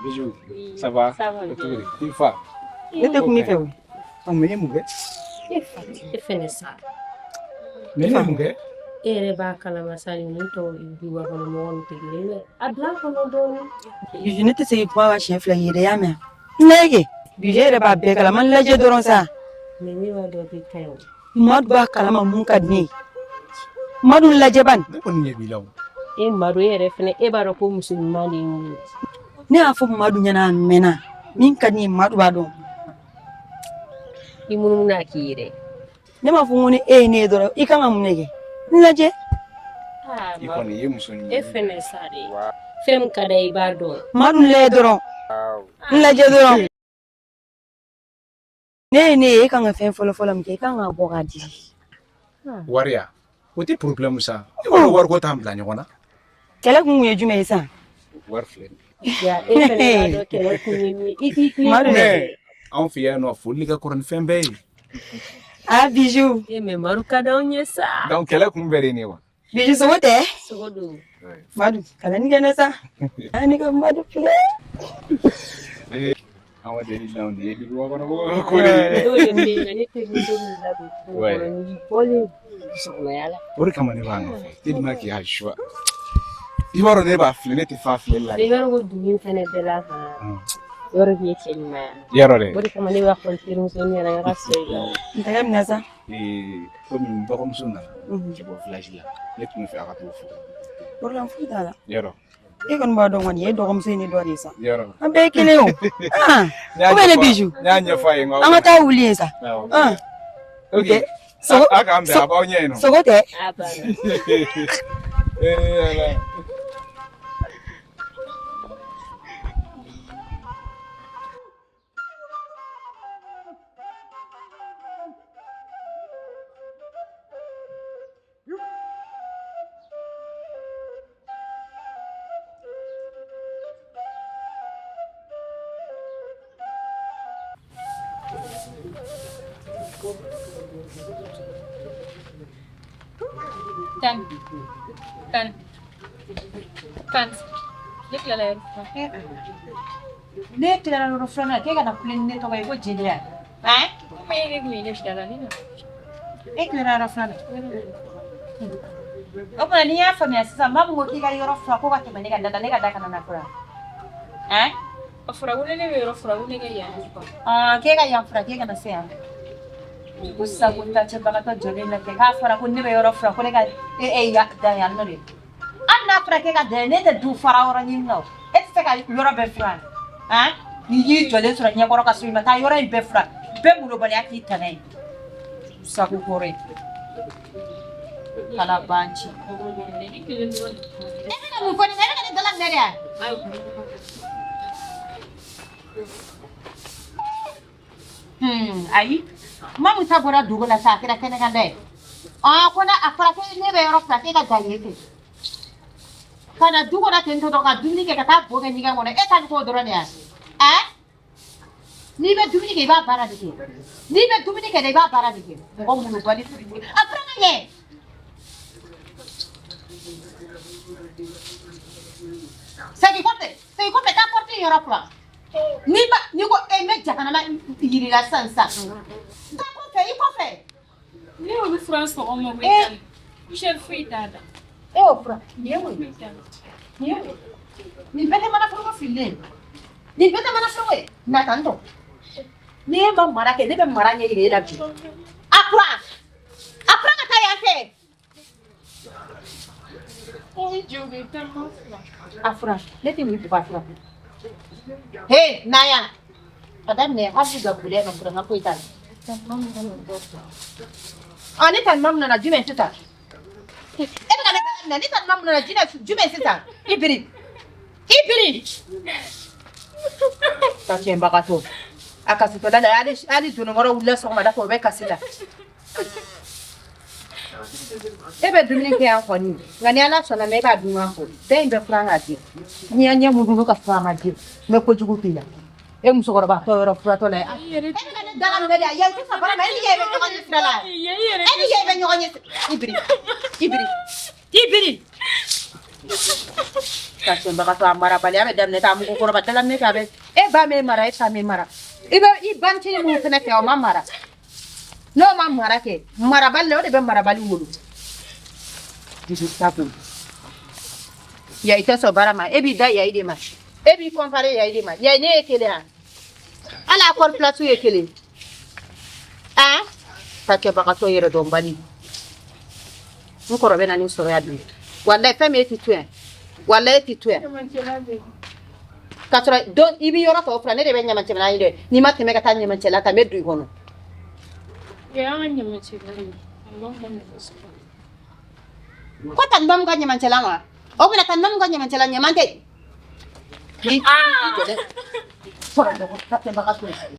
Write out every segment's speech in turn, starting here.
Bijou, ça va? Ça va bien. I fa. Ne tɛ kun i fɛ o. Ɔ, mais i ye mun kɛ? E fa, e fɛnɛ sa. Mais ne ye mun kɛ? E yɛrɛ b'a kalama sa, ninnu tɔw duba kɔnɔ mɔgɔw tɛ kelen ye dɛ. A bila a kɔnɔ dɔɔnin. Bijou, ne tɛ se k'i kuma ka siɲɛ fila ye dɛ, i y'a mɛn? N lajɛ kɛ. Bijou, e yɛrɛ b'a bɛɛ kalama, n lajɛ dɔrɔn sa. Mais ne b'a dɔn k'i ka ɲi o. Madu b'a kalama mun ka di ne ye. Madu, n lajɛ bani. Ne kɔni ɲɛ b'i la o. E Madu, e yɛrɛ fɛnɛ, e b'a dɔn ko muso ɲuman de ye nin ye. Ne y'a fɔ Madu ɲɛna a mɛnna. Min ka di ne ye, Madu b'a dɔn. I munumunu a k'i yɛrɛ. Ne m'a fɔ ko ni e ye ne ye dɔrɔn, i kan ka mun de kɛ? N lajɛ. I kɔni i ye muso ɲuman E ye. fɛnɛ sa de. Fɛn min ka d'a ye, i b'a dɔn. Madu, n lajɛ dɔrɔn. N lajɛ dɔrɔn. Ne ye ne ye, e kan ka fɛn fɔlɔ fɔlɔ min kɛ, i kan ka bɔ k'a di. Wari ya? O tɛ problème sa. Ne b'a dɔn wariko t'an bila ɲɔgɔn na. Kɛlɛ kun ye jumɛn ye sisan? Wari filɛ nin Ya, e fɛnɛ b'a dɔn kɛlɛ kun ye min ye. I k'i tilen. Madu ye. dɛ. Mais anw fɛ yan nɔ, foli ka kɔrɔ ni fɛn bɛɛ ye. Ah, Bijou. E mais Madu ka d'anw ye sa. Donc kɛlɛ kun bɛɛ de ye nin ye wa? Bijou, sogo tɛ? Sogo don. Madu, kana nin kɛ ne sa. Ah, ne ka Madu filɛ. An deli la nin ye duguba kɔnɔ mɔgɔw ka ko de ye. N'o de bɛ yen nɔ, ne terimuso min ladon kungo Ouais. kɔnɔ, n'i bɔlen sɔgɔmaya la. O de kama ne b'a nɔfɛ. Tellement qu'il y a choix. I b'a dɔn ne b'a filɛ, ne tɛ fa filɛli la. I b'a dɔn ko dugu in fɛnɛ bɛɛ la han. Yɔrɔ k'i ye cɛ ɲuman ye. Yɔrɔ dɛ. O de kama ne b'a fɔ n terimuso ɲɛna n ka sɔn i la. N tɛgɛ minɛ sa. Komi n dɔgɔmuso nana ka bɔ village la, ne tun bɛ fɛ a ka t'o fo. Problème foyi t'a la. Yɔrɔ. E kɔni b'a dɔn kɔni, e dɔgɔmuso ye ne dɔ de ye sa. Yɔrɔ. An bɛɛ ye kelen ye o. Ah, o bɛ ne Bijou. N y'a ɲɛfɔ a ye n ko. An ka taa wuli yen sa. Awɔ. Ah, Ok. Sogo. A k'an bɛn, a b'aw ɲɛ yen nɔ. Sogo tɛ? A banna. Ee Ala. Tan. Tan. Tan. Ne tilala yɔrɔ furan. Ne tilara yɔrɔ filanan, k'e kana kule ni ne tɔgɔ ye ko jeliya. Han? Komi e de kun ye ne bila la ne na. E tilara yɔrɔ filanan. O tuma n'i y'a faamuya sisan, maa min ko k'i ka yɔrɔ furan ko ka tɛmɛ ne ka da kan, ne ka da kana na furan. Han? A fɔra ko ne bɛ yɔrɔ furan, ko ne ka yan de furan. Ɔn, k'e ka yan furan, k'e kana se yan. Ko sisan ko tacɛbagatɔ jɔlen lajɛ k'a fɔra ko ne bɛ yɔrɔ furan ko ne ka e ya dan yan nɔ de. Hali n'a fɔra k'e ka dan yan, ne tɛ du fara yɔrɔ ɲini na o. E tɛ se ka yɔrɔ bɛɛ furan. Han? N'i y'i jɔlen sɔrɔ ɲɛkɔrɔ ka so, i ma taa yɔrɔ in bɛɛ furan. Bɛɛ molobaliya k'i tana ye. Sago kɔrɔ ye. Ala b'an ci. Ne kelen dɔrɔn de kuma. E bɛ ka mun fɔ nin na? E bɛ ka ne dala minɛ de wa? Ayi. Mamu ta bɔra dugu la sa, a kɛra kɛnɛkanda ye. Ɔn, ko n'a a fɔra ko ne bɛ yɔrɔ furan k'e ka dan yen fɛ. Ka na du kɔnɔ ten tɔ dɔrɔn ka dumuni kɛ ka taa bo kɛ ɲɛgɛn kɔnɔ, e ta bɛ k'o dɔrɔn de ye wa? Ɛn? N'i bɛ dumuni kɛ, i b'a baara de kɛ. N'i bɛ dumuni kɛ dɛ, i b'a baara de kɛ. Mɔgɔ molobali a fura ka ɲɛ. Segin kɔfɛ, segin kɔfɛ, taa porte in yɔrɔ furan. N'i ma n'i ko e n bɛ jahanama yir'i la sisan sisan. Taa kɔfɛ, i kɔfɛ. Ne y'olu furan sɔgɔma o Eh. ye. Poussière foyi t'a la. E y'o furan. Nin ye mun ye? Foyi t'a la. Nin ye mun ye? Nin bɛɛ tɛ manaforoko fililen ye. Nin bɛɛ tɛ manaforoko ye. Na tan tɔ. Ni e ma mara kɛ, ne bɛ mara ɲɛ yira e la bi. A furan. A furan ka taa yan fɛ. I jɔ bɛ tellement furan. A furan. Ne tɛ nin bugɔ a furan. He, na yan. A daminɛ hali ni gabugulɛ ma furan, n ka foyi t'a la. Ɔ, ne ta ɲuman nana jumɛn sisan? E bɛ ka ne dala minɛ, ne ta ɲuman nana jumɛn sisan? I biri. I biri. Ta tiɲɛbagatɔ. A kasitɔla la, hali hali donnɔgɔrɔ wulila sɔgɔmada fɛ, o bɛ kasi la. E bɛ dumuni kɛ yan kɔni, nka ni Ala sɔnna ma, e b'a dun an fɛ. Da in bɛɛ furan k'a di. N'i y'a ɲɛ munumunu ka sɔrɔ a ma di, n bɛ kojugu k'i la. E musokɔrɔba tɔ yɔrɔ furatɔ la ye. I yɛrɛ E bɛ ka ne dala minɛ de, yan sisan fana ma, e ni e bɛ ɲɔgɔn ɲɛ sira la. I yɛrɛ E ni e bɛ ɲɔgɔn ɲɛ. I biri. I biri. I biri. Tacɛbagatɔ a marabaliya bɛ daminɛ k'a mɔgɔkɔrɔba dalaminɛ kɛ a bɛ e ba m'e mara e fa m'e mara i bɛ i bancinin minnu fana fɛ o ma mara n'o ma mara kɛ marabali la o de bɛ marabali wolo yayi tɛ sɔn baara ma e b'i da yayi de ma e b'i comparer yayi de ma yayi ne ye kelen yan hali a kɔri place ye kelen a tacɛbagatɔ yɛrɛ dɔnbali n kɔrɔ bɛ na nin sɔrɔ yan bi walayi fɛn min e ti to yan walayi e ti to yan k'a sɔrɔ don i bɛ yɔrɔ tɔw furan ne de bɛ ɲamancɛla ye dɛ n'i ma tɛmɛ ka taa ɲamancɛla ta n bɛ don i kɔnɔ. Ko tan bamu ka ɲamancɛla wa o bɛna tan bamu ka ɲamancɛla ɲaman tɛ. Kɔrɔ dɔgɔ tacɛbagatɔ.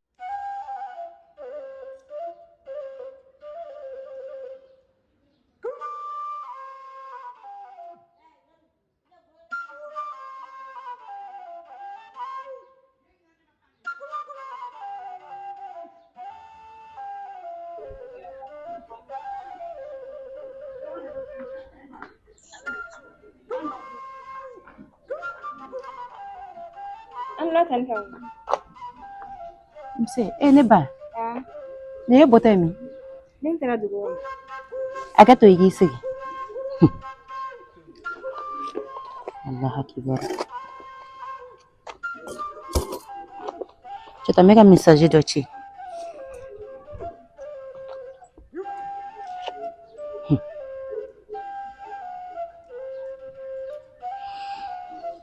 An la tan kan. Nse, e ne ba. Ne ye bɔtɔ ye min? Ne taara dugu kɔnɔ. A ka to i k'i sigi. Allahu akbar. Cɛ n bɛ ka message dɔ ci.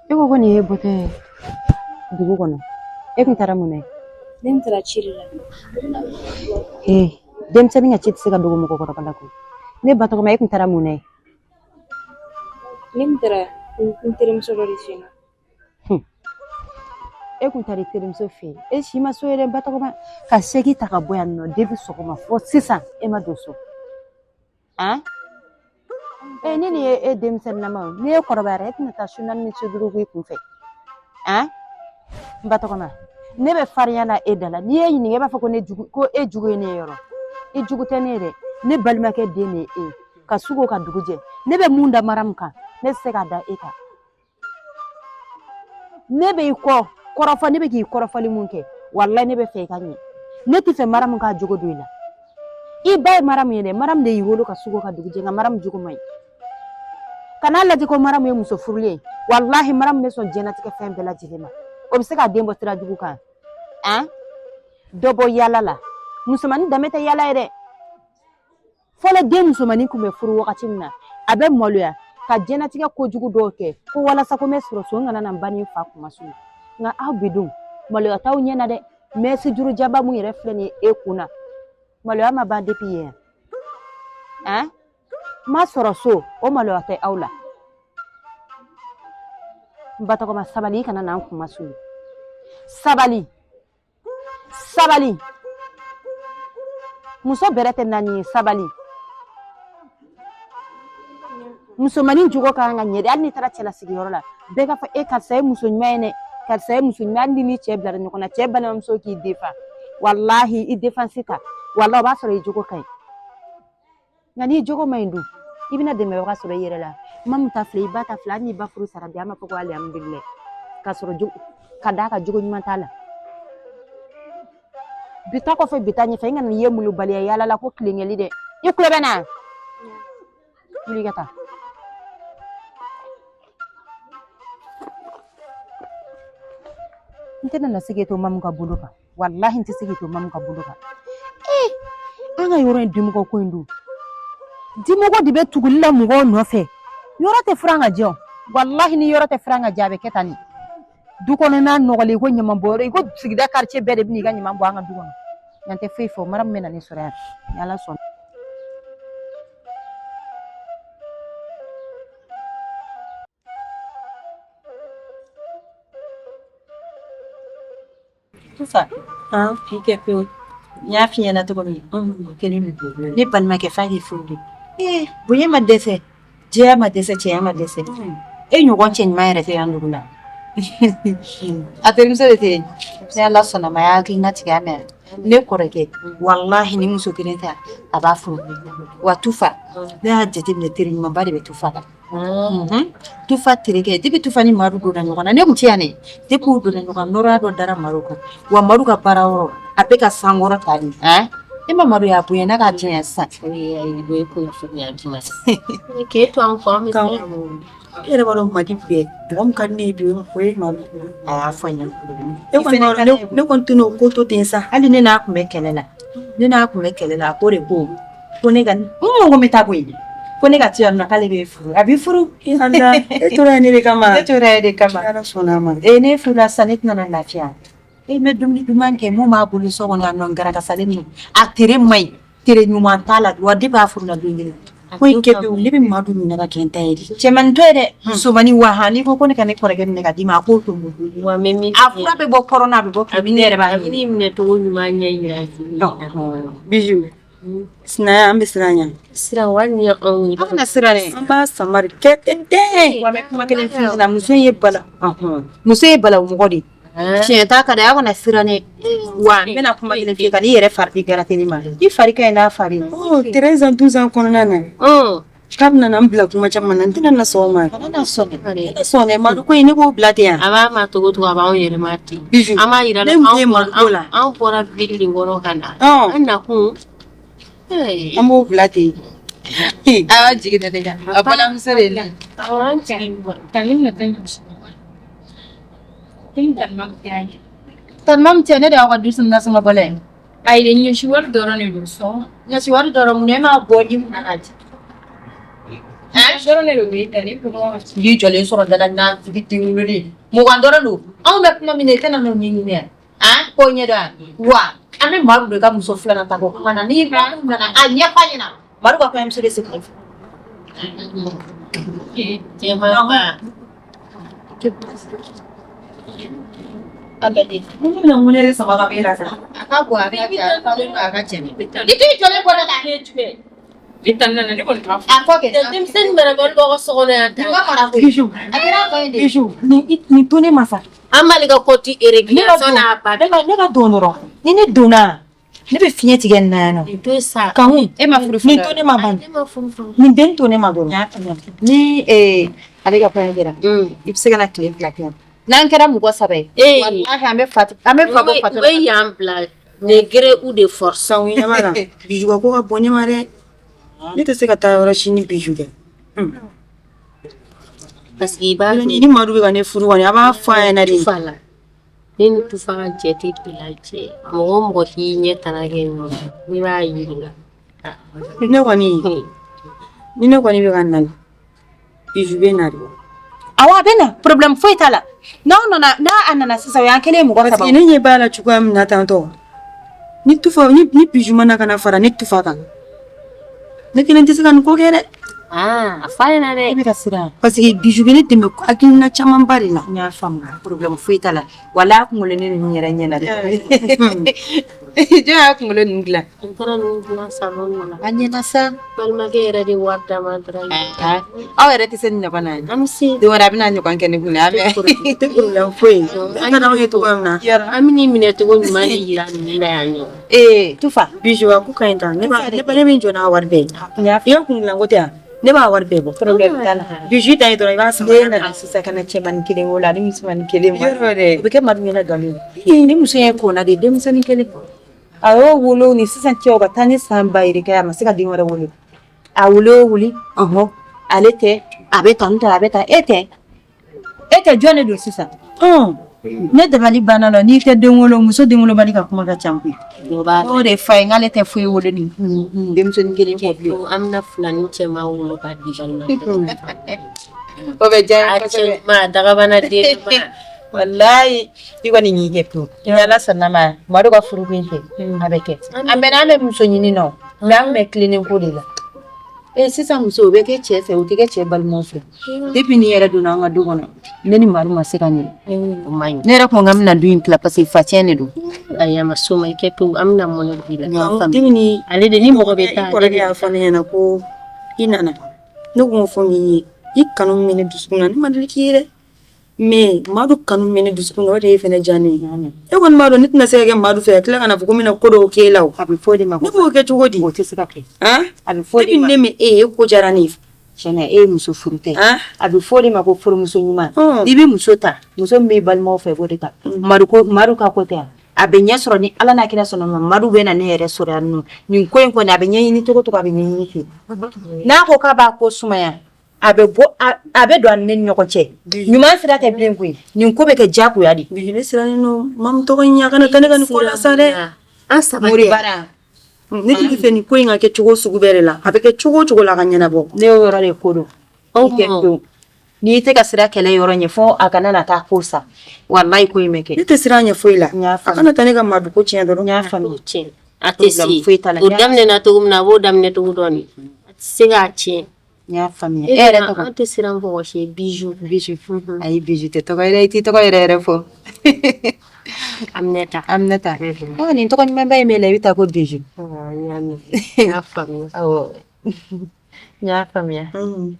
E ko ko nin ye bɔtɔ ye dugu kɔnɔ. E kun taara mun na ye? Ne taara ci de la. Ee, denmisɛnnin ka ci tɛ se ka dogo mɔgɔkɔrɔba la koyi. Ne ba tɔgɔma e kun taara mun na ye? Ne taara n terimuso dɔ de fɛ yen nɔ. E kun taara i terimuso fɛ yen. E si ma so yɛrɛ ba tɔgɔma ka segi ta ka bɔ yan nɔ depuis sɔgɔma fo sisan e ma don so. Han? Ee ni nin ye e denmisɛnninlama ye n'i ye kɔrɔbayara e tɛna taa su naani ni su duuru k'i kun fɛ. Han? N ba tɔgɔma ne bɛ farinya la e da la n'i ye ɲininka e b'a fɔ ko ne jugu ko e jugu ye ne ye yɔrɔ i jugu tɛ ne ye dɛ ne balimakɛ den de ye e ye ka su ko ka dugu jɛ ne bɛ mun da mara min kan ne tɛ se k'a da e kan ne bɛ i kɔ kɔrɔfɔ ne bɛ k'i kɔrɔfɔli mun kɛ walayi ne bɛ fɛ i ka ɲɛ ne tɛ fɛ mara min k'a jogo don i la i ba ye mara min ye dɛ mara min de y'i wolo ka su ko ka dugu jɛ nka mara min jogo man ɲi kan'a lajɛ ko mara min ye muso furulen ye walahi mara min bɛ sɔn diɲɛlatigɛ fɛn bɛɛ lajɛlen ma o bɛ se k'a den bɔ sira jugu kan han dɔ bɔ yaala la musomanin danbe tɛ yaala ye dɛ fɔlɔ den musomanin kun bɛ furu wagati min na a bɛ maloya ka diɲɛlatigɛ kojugu dɔw kɛ ko walasa ko n bɛ sɔrɔ so n kana na n ba ni n fa kuma sulu nka aw bi dun maloya t'aw ɲɛ na dɛ mɛsi juru jaba mun yɛrɛ filɛ nin ye e kun na maloya ma ban depuis yen han ma sɔrɔ so o maloya tɛ aw la n ba tɔgɔma sabali i kana na n kuma sulu sabali sabali muso bɛrɛ tɛ naani ye sabali musomanin jogo ka kan ka ɲɛ de hali n'i taara cɛlasigiyɔrɔ la bɛɛ k'a fɔ e karisa ye muso ɲuman ye dɛ karisa ye muso ɲuman hali ni cɛ bilara ɲɔgɔn na cɛ balimamuso k'i defa walahi i defansi ta walahi o b'a sɔrɔ i jogo ka ɲi nka n'i jogo man ɲi dun i bɛna dɛmɛbaga sɔrɔ i yɛrɛ la mamu ta filɛ i ba ta filɛ hali n'i ba furu sara bi an b'a fɔ ko alihamudulilayi k'a sɔrɔ jogo ka d'a kan jogo ɲuman t'a la bi ta kɔfɛ bi ta ɲɛfɛ i kana ye molobaliya yaala la ko tilenkɛli dɛ i tulo bɛ na wuli ka taa n tɛna na se k'e to mamu ka bolo kan walahi n tɛ se k'i to mamu ka bolo kan ee an ka yɔrɔ in dimɔgɔ ko in dun dimɔgɔ de bɛ tuguli la mɔgɔw nɔfɛ yɔrɔ tɛ furan ka jɛ o walahi ni yɔrɔ tɛ furan ka jɛ a bɛ kɛ tan de du kɔnɔna nɔgɔlen i ko ɲaman bɔyɔrɔ i ko sigida quartier bɛɛ de bɛ n'i ka ɲaman bɔ an ka du kɔnɔ nka n tɛ foyi fɔ mara min bɛ na ne sɔrɔ yan ni ala sɔnna. Tufa, k'i kɛ pewu. N y'a f'i ɲɛna cogo min, o kelen de don. Ne balimakɛ f'a k'i furu de. Ee, bonya ma dɛsɛ, jɛya ma dɛsɛ, cɛya ma dɛsɛ. E ɲɔgɔn cɛ ɲuman yɛrɛ tɛ yan dugu la. A terimuso de tɛ yen. Ni Ala sɔnna ma, a y'a hakilina tigɛ a mɛn. Ne kɔrɔkɛ, walahi ni muso kelen ta, a b'a furu. Wa Tufa, ne y'a jateminɛ teri ɲumanba de bɛ Tufa la. Tufa terikɛ, depuis Tufa ni Madu donna ɲɔgɔn na, ne tun tɛ yan dɛ. Depuis u donna ɲɔgɔn na, nɔrɔya dɔ dara Madu kan. Wa Madu ka baara yɔrɔ, a bɛ ka sankɔrɔ ta de. E ma Madu y'a bonya n'a k'a janya sisan. K'e to an kɔ, an bɛ se ka mun? E yɛrɛ b'a dɔn Mali bɛɛ mɔgɔ min ka di ne ye bi o ye Madu. A y'a fɔ n ɲɛna. E kɔni b'a dɔn ne kɔni tɛna o ko to ten sa. Hali ne n'a tun bɛ kɛlɛ la. Ne n'a tun bɛ kɛlɛ la, a ko de ko ne ka n ko n bɛ taa koyi. Ko ne ka to yan nɔ k'ale bɛ furu. A bɛ furu. E tora yen ne de kama. Ne tora yen de kama. Ala sɔnna a ma. Ee ne furula sisan ne tɛna na lafiya. E bɛ dumuni duman kɛ mun b'a bolo so kɔnɔ yan nɔ garakasalen ninnu. A tere man ɲi. Tere ɲuman t'a la wa depuis a furula don kelen. Ko in kɛ pewu, ne bɛ Madu minɛ ka kɛ n ta ye de. Cɛmannin to ye dɛ, musomannin wa han n'i ko ko ne ka ne kɔrɔkɛ minɛ ka d'i ma a k'o to n bolo. Wa n bɛ min A fura bɛ bɔ kɔrɔn na a bɛ bɔ a ne yɛrɛ b'a a bɛ n'i minɛ cogo ɲuman ɲɛ yira. Bijou, sinaya an bɛ siran ɲɛ. Siran wali ni anw ye. Aw kana siran dɛ. An b'a samari kɛ ten ten. Wa n bɛ kuma kelen f'i ɲɛna Muso in ye bala. Muso ye balawu mɔgɔ de ye. Tiɲɛ t'a ka di aw kana siran dɛ. Wa n bɛna kuma kelen f'i ye kan'i yɛrɛ fari di garateli ma. I fari ka ɲi n'a fari ye. Oh, 13 ans 12 ans kɔnɔna na. K'a bɛna na n bila kuma caman na, n tɛna na sɔn o ma. Kana na sɔn dɛ. Ne tɛ sɔn dɛ, Madu ko in ne b'o bila ten yan. A b'a ma togo togo a b'anw yɛrɛ ma ten. Bijou, An b'a yira ne mun ye Madu ko la? Anw bɔra ville de kɔnɔ ka na. Ɔn. An nakun. An b'o bila ten. Aw jigi da ne kan. A balimamuso de ye ne ye. Awɔ an jigi. Tani Mamu cɛ ne de y'aw ka du nasɔngɔ bɔla ye. Ayi ɲɔsi wari dɔrɔn de don sɔn. Ɲɔsi wari dɔrɔn mun na e m'a bɔ di mun na k'a di? Dɔrɔn de don e ta ne bɛ I y'i jɔlen sɔrɔ da la n'a tigi tɛ wele. 20 dɔrɔn don. Anw bɛ kuma min na i tɛna n'o ɲɛɲini yan. K'o ɲɛdɔn yan. Wa an bɛ Madu de ka muso filanan ta k'o kuma na n'i nana a ɲɛfɔ a ɲɛna. Madu ka kɔɲɔmuso de sigilen filɛ. Jɛman. Ne bɛna mun de sama ka bɔ e la sa? A ka bon a ka jan a ka a ka cɛ. I t'i jɔlen bɔ ne la. A fɔ kɛ. Denmisɛnnin marabali b'aw ka so kɔnɔ yan. Nin ka mara koyi. Bijou, A kɛra a ba ye de. Bijou, nin to ne ma sa. An b'ale ka kɔti réglation n'a ba. Ne ka don dɔrɔn. Ni ne donna, ne bɛ fiɲɛ tigɛ nin na yan nɔ. Nin to sa. Kanku, E ma furu nin to ne ma ban. Ne ma furu fɔlɔ. Nin den to ne ma dɔrɔn. Ni ale ka kɔɲɔ kɛra, i bɛ se ka na tile 2 kɛ yan. N'an kɛra mɔgɔ 3 ye. Ee. Walahi an bɛ fa an bɛ fa bɔ U fatɔ bɛ yan bila de gré ou de force. Sanku i ɲɛ b'a la. Bijou ka ko ka bon ne ma dɛ. Ne tɛ se ka taa yɔrɔ si ni Bijou tɛ. Parce que i b'a Ni Madu bɛ ka ne furu kɔni, a b'a fɔ a ɲɛna de. Tufa la. Ne ni Tufa ka jɛ tɛ bila cɛ. Mɔgɔ o mɔgɔ k'i ɲɛ tana kɛ ɲɔgɔn n'i b'a yir'i la. Ne kɔni, ni ne kɔni bɛ ka na, Bijou bɛ na de. Awɔ a bɛ na problème foyi t'a la. N'aw nana n'a a nana sisan o y'an kɛlen ye mɔgɔ Parce 3 que ne ɲɛ b'a la cogoya min na tantɔ. Ni Tufa ni Bijou ma na ka na fara ne Tufa kan. Ne kelen tɛ se ka nin ko kɛ dɛ. A f'a ɲɛna dɛ. E bɛ ka siran. Parce que Bijou bɛ ne dɛmɛ hakilina camanba de la. N y'a faamu problème foyi t'a la. Walahi a kunkolo ne ninnu yɛrɛ ɲɛna dɛ. Jɔn y'a kunkolo ninnu dilan? N taara ninnu dilan salon de la. A ɲɛna sa. Balimakɛ yɛrɛ de wari d'a ma dɔrɔn. Aw yɛrɛ tɛ se nin ɲɔgɔn na ye. An bɛ se. Don wɛrɛ a bɛna ɲɔgɔn kɛ ne kun na. Tɛ problème foyi. An ka d'aw ye cogoya min na. An bɛ n'i minɛ cogo ɲuman de yira ninnu na yan nɔ. Ee Tufa. Bijou a ko ka ɲi tan. Ne bɛ n jɔ n'a wari bɛɛ ye. I ka kun dilan ko tɛ yan. Ne b'a wari bɛɛ bɔ. Problème t'a la. Bijou ta ye dɔrɔn i b'a sama. Ne nana sisan ka na cɛmannin kelen wolo ani musomannin kelen. Yɔrɔ dɛ. O bɛ kɛ Madu ɲɛna nkalon ye. Ni muso in ye kɔnna de denmisɛnnin kelen. A y'o wolo ni sisan cɛ o ka taa ni san ba yirika ye a ma se ka den wɛrɛ wolo. A wolo o wuli ɔhɔn ale tɛ a bɛ tan tɔ a bɛ tan e tɛ. E tɛ jɔn de don sisan? Ne dabali banna la n'i tɛ den wolo muso den wolobali ka kuma ka ca koyi. O de fa ye n'ale tɛ foyi wolo ni denmisɛnnin kelen kɔ bilen. An bɛna filanin cɛman wolo k'a di balima. O bɛ diya n ye A kosɛbɛ. cɛ ɲuman dagabana den ɲuman. Walayi i kɔni y'i kɛ pewu. Ni Ala sɔnna ma Madu ka furuko in fɛ a bɛ kɛ. An bɛɛ n'an bɛ muso ɲini nɔ mais an bɛ tilennen ko de la. Ee sisan muso o bɛ kɛ cɛ fɛ o tɛ kɛ cɛ balimaw fɛ. Depuis nin yɛrɛ donna an ka du kɔnɔ ne ni Madu ma se ka ɲɛ. O man ɲi. Ne yɛrɛ ko n k'an bɛna du in tila parce que facɛn de don. Ayi a ma s'o ma i kɛ pewu an bɛna mɔnɛ b'i la. Depuis ni Ale de ni mɔgɔ bɛ i taa. kɔrɔkɛ y'a fɔ ne ɲɛna ko i nana. Ne ko fɔ min ye i kanu min bɛ ne dusukun na ne ma deli k'i ye dɛ. Mais Madu kanu bɛ ne dusukun na, o de ye fɛnɛ diya ne ye. E kɔni b'a dɔn ne tɛna se ka kɛ Madu fɛ ka tila ka na fɔ ko n bɛna ko dɔw k'e la o. A bɛ fɔ o de ma Ne b'o kɛ cogo di? O tɛ se ka kɛ. Han? A bɛ fɔ o de Depuis ma. ne ma e ye, e ko diyara ne ye. Tiɲɛna e ye muso furutɔ ye. Han? A bɛ fɔ o de ma ko furumuso ɲuman. Ɔn. N'i bɛ muso ta, muso min b'i balimaw fɛ, i b'o de ta. Madu ko Madu ka ko tɛ yan. A bɛ ɲɛ sɔrɔ ni Ala n'a kira sɔnna ma, Madu bɛ na ne yɛrɛ sɔrɔ yan nɔ. Nin ko in kɔni a bɛ ɲɛɲini cogo o cogo a bɛ ɲɛɲini ten. N'a ko k'a b'a ko sumaya, a bɛ bɔ a bɛ don a ni ne ni ɲɔgɔn cɛ. Ɲuman sira tɛ bilen koyi. Nin ko bɛ kɛ diyagoya de. Bijou ne sirannen don. Mamu tɔgɔ in a kana taa ne ka nin ko la sa dɛ. An saba tɛ. Moribara. Ne tun bɛ fɛ nin ko in ka kɛ cogo sugu bɛɛ de la. A bɛ kɛ cogo o cogo la a ka ɲɛnabɔ. Ne y'o yɔrɔ de ko don. O I kɛ mɔ. pewu. N'i tɛ ka sira kɛlɛ yɔrɔ ɲɛ fo a kana na taa ko sa. Walayi ko in bɛ kɛ. Ne tɛ siran a ɲɛ foyi la. N y'a A faamu. kana taa ne ka Madu ko tiɲɛ dɔrɔn. N y'a faamu. O tiɲɛ. A tɛ se. Problème foyi t'a la. O daminɛna cogo min na, a b'o daminɛ cogo dɔn de. A tɛ se k'a tiɲɛ. N y'a faamuya. E E yɛrɛ tɔgɔ? tɔgɔ? An tɛ siran mɔgɔ si ye. Bijou. Bijou. Ayi Bijou tɛ tɔgɔ yɛrɛ, i t'i tɔgɔ yɛrɛ yɛrɛ fɔ. Aminata. Aminata. Ɔ nin tɔgɔ ɲumanba in b'e la, i bɛ taa ko Bijou. N y'a mɛn. N y'a faamuya. Awɔ. N y'a faamuya.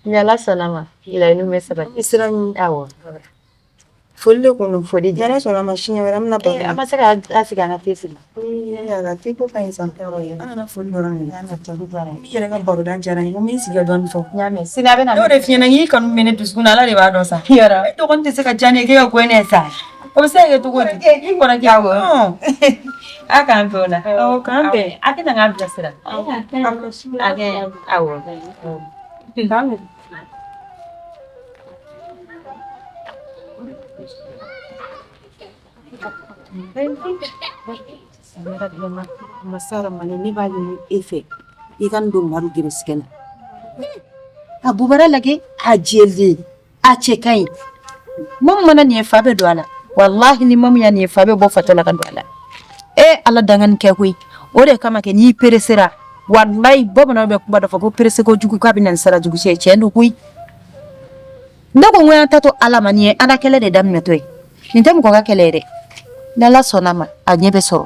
Ni Ala sɔnna ma, laɲiniw bɛ sabati. Ne siran ɲɛ. Awɔ. Foli de kun don. Foli Ni Ala sɔnna a ma siɲɛ wɛrɛ an bɛna baro An ma se ka an sigi an ka te sigi. Yala te ko ka ɲi sa. An nana foli dɔrɔn de la. I yɛrɛ ka baroda diyara n ye. N ko n bɛ n sigi ka dɔɔnin fɔ. N y'a mɛn. Sini a bɛ na. Ne y'o de f'i ɲɛna k'i kanu bɛ ne dusukun na, Ala de b'a dɔn sa. Yɔrɔ. E dɔgɔnin tɛ se ka diya ne ye k'e ka ko ne ye sa. O bɛ se ka kɛ cogo di? I kɔrɔkɛ. Awɔ. Ɔn. A k'an bɛn o la. Awɔ, k'an bɛn. A tɛna k'an bilasira. A kɛ awɔ. K'an bɛn. Masa Ramani ne b'a ɲini e fɛ i ka n don Madu gɛrɛsɛgɛ la. A bubara lajɛ, a jɛlen, a cɛ ka ɲi. Mamu mana nin ye fa bɛ don a la. Walahi ni mamu ya nin ye fa bɛ bɔ fatɔ la ka don a la. E Ala danga nin kɛ koyi. O de kama kɛ n'i peresera, walahi bamananw bɛ kuma dɔ fɔ ko perese kojugu k'a bɛ na ni sira jugu ye, tiɲɛ don koyi. Ne ko n ko y'an ta to Ala ma, nin ye Ala kɛlɛ de daminɛtɔ ye. Nin tɛ mɔgɔ ka kɛlɛ ye dɛ. N'Ala sɔnna a ma, a ɲɛ bɛ sɔrɔ.